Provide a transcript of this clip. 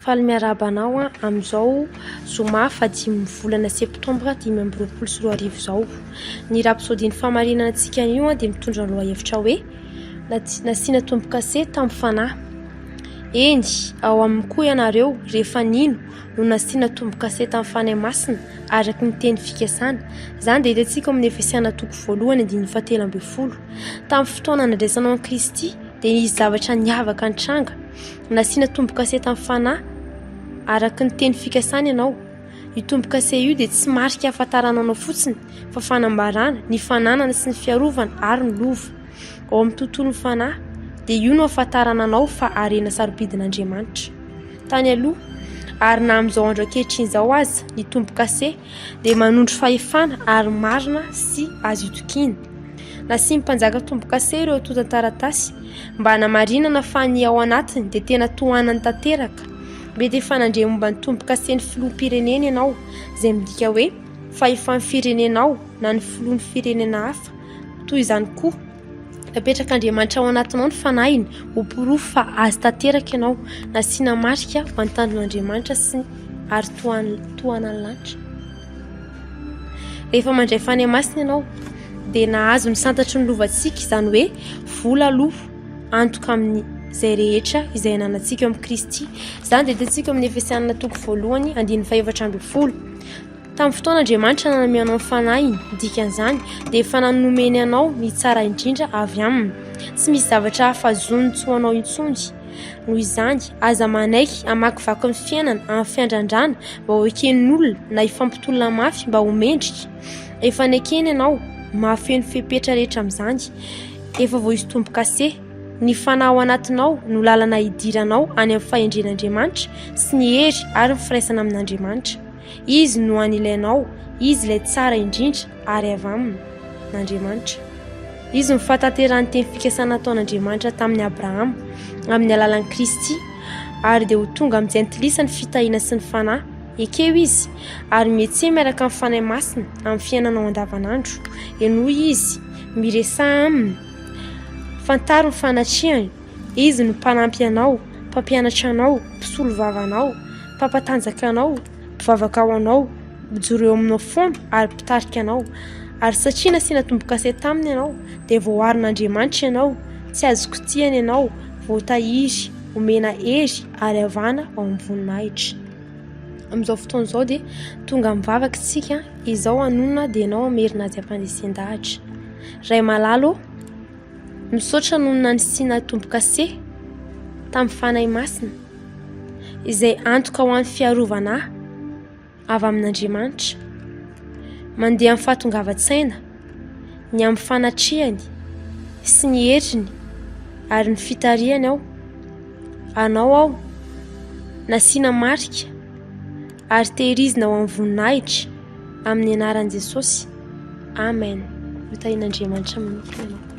Faly miarahaba anao amin'izao zoma fahadimy volana septambra 2025 izao. Ny rapsodin'ny fahamarinana antsika anio dia mitondra ny lohahevitra hoe nasiana tombo-kase tamin'ny fanahy. Eny, ao aminy koa ianareo rehefa nino no nasiana tombo-kase tamin'ny Fanahy Masina araka ny teny fikasana. Izany dia hitantsika ao amin'ny Efesiana toko voalohany andininy fahatelo ambin'ny folo. Tamin'ny fotoana nandraisanao an'i Kristy dia nisy zavatra niavaka nitranga. Nasiana tombo-kase tamin'ny Fanahy araka ny teny fikasana ianao. Io tombo-kase io dia tsy marika ahafantarana anao fotsiny fa fanambarana ny fananana sy ny fiarovana ary ny lova. Ao amin'ny tontolon'ny fanahy dia io no ahafantarana anao fa harena sarobidin'Andriamanitra. Tany aloha, ary na amin'izao andro ankehitriny izao aza, ny tombo-kase dia manondro fahefana ary marina sy azo itokiana. Nasian'ny mpanjaka tombo-kase ireo antontan-taratasy mba hanamarinana fa ny ao anatiny dia tena tohanany tanteraka. Mety efa nandre momba ny tombo-kasen'ny filoham-pirenena ianao, izay midika hoe fahefan'ny firenenao na ny filohan'ny firenena hafa. Toy izany koa, napetrak'Andriamanitra ao anatinao ny fanahiny ho porofo fa azy tanteraka ianao, nasiana marika ho an'ny tanjon'Andriamanitra sy ary tohanan'ny lanitra. Rehefa mandray Fanahy Masina ianao, dia nahazo ny santatry ny lovantsika, izany hoe vola aloha, antoka amin'izay rehetra izay ananantsika eo amin'i Kristy. Izany dia hitantsika eo amin'ny Efesianina toko voalohany andininy faha-14. Tamin'ny fotoana Andriamanitra nanome anao ny Fanahiny, ny dikan'izany dia efa nanomeny anao ny tsara indrindra avy Aminy. Tsy misy zavatra hafa azony tsy ho anao intsony. Noho izany, aza manaiky hamakivaky ny fiainana amin'ny fiandrandrana mba ho eken'olona na hifampitolona mafy mba ho mendrika. Efa nekena ianao, mahafeno fepetra rehetra amin'izany. Efa voaisy tombo-kase. Ny Fanahy ao anatinao no lalana hidiranao any amin'ny fahendren'Andriamanitra sy ny hery ary ny firaisana amin'Andriamanitra. Izy no hany ilainao, Izy ilay tsara indrindra ary avy Aminy, n'Andriamanitra. Izy no fahatanterahan'ny teny fikasana nataon'Andriamanitra tamin'i Abrahama, amin'ny alalan'i Kristy, ary dia ho tonga amin'ny jentilisa ny fitahiana sy ny Fanahy. Ekeo Izy, ary mihetseha miaraka amin'ny Fanahy Masina amin'ny fiainanao andavanandro. Henoy Izy, miresaha Aminy, fantaro ny fanatrehany, Izy no mpanampy anao, mpampianatra anao, mpisolovava anao, mpampatanjaka anao, mpivavaka ho anao, mijoro eo aminao foana ary mpitarika anao. Ary satria nasiana tombo-kase taminy ianao, dia voaarin'Andriamanitra ianao, tsy azo kitihana ianao, voatahiry, omena hery ary havana ao amin'ny voninahitra. Amin'izao fotoana izao dia tonga mivavaka isika, izao hanonona dia ianao hamerina azy am-pandresen-dahatra. Ray malala ô, Misaotra noho ny nanisiana tombo-kase tamin'ny Fanahy Masina, izay antoka ho an'ny fiarovana ahy avy amin'Andriamanitra. Mandeha amin'ny fahatongavan-tsaina, ny amin'ny fanatrehany sy ny heriny ary ny fitarihany aho. Anao aho, nasiana marika ary tehirizina ho amin'ny voninahitra amin'ny anaran'i Jesosy. Amen. Ho tahian'Andriamanitra manokana ianao.